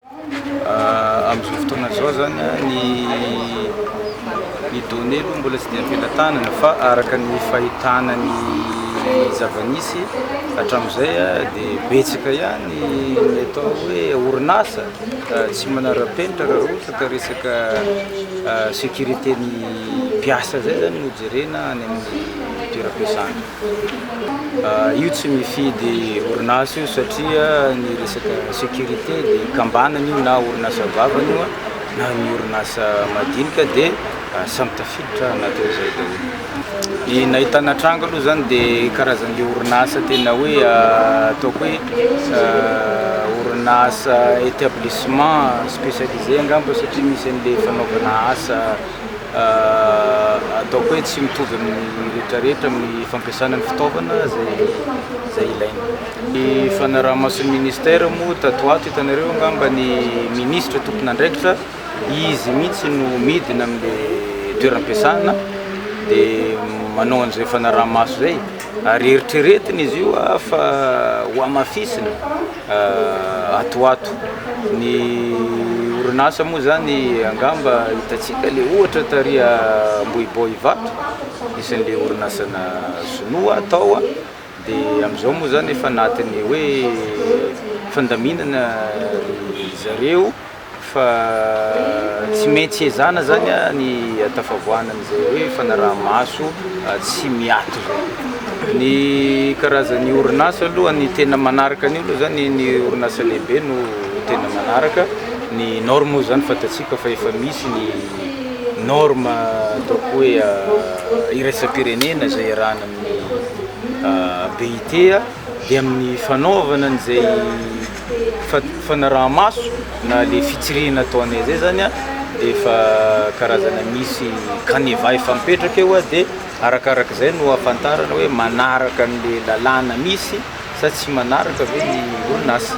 Amin'izao fotoana izao zany ny ny données aloha mbola tsy dia am-pelatanana fa araka ny fahitana ny zava-nisy hatramin'izay dia betsaka ihany ny atao hoe orinasa tsy manara-penitra raha ohatra ka resaka sécurité ny mpiasa zay zany no jerena any amin'ny toeram-piasana. Io tsy mifidy orinasa io satria ny resaka sécurité dia ikambanana io na orinasa goavana io na ny orinasa madinika dia samy tafiditra anatin'izay daholo. Ny nahitana tranga aloha zany dia karazan'le orinasa tena hoe ataoko hoe orinasa établissement spécialisé angamba satria misy an'le fanaovana asa Ataoko hoe tsy mitovy amin'ny rehetrarehetra amin'ny fampiasana ny fitaovana izay ilaina. Ny fanaraha-mason'ny ministera moa tato ho ato hitanareo angamba ny minisitra tompon'andraikitra izy mihitsy no midina amin'ilay toeram-piasana dia manao an'izay fanaraha-maso izay ary eritreretina izy io fa ho hamafisina. Ato ho ato. Ny orinasa moa zany angamba hitantsika le ohatra tary Ambohibao Ivato, nisy an'le orinasana sinoa tao de am'zao moa zany efa anatin'ny hoe fandaminana ry zareo. Fa tsy maintsy ezahana zany ny hatafavoahana an'izay hoe fanaraha-maso tsy miato zay. Ny karazan'ny orinasa aloha ny tena manaraka an'io aloha zany ny orinasa lehibe no tena manaraka, ny norme moa zany fantatsika fa efa misy ny norme ataoko hoe iraisam-pirenena izay iarahana amin'ny BIT dia amin'ny fanaovana an'izay fanaraha-maso na le fitsirihina ataonay zay zany a de efa karazana misy canevas efa mipetraka eo a de arakarak'izay no ahafantarana hoe manaraka an'le lalàna misy sa tsy manaraka ve ny orinasa.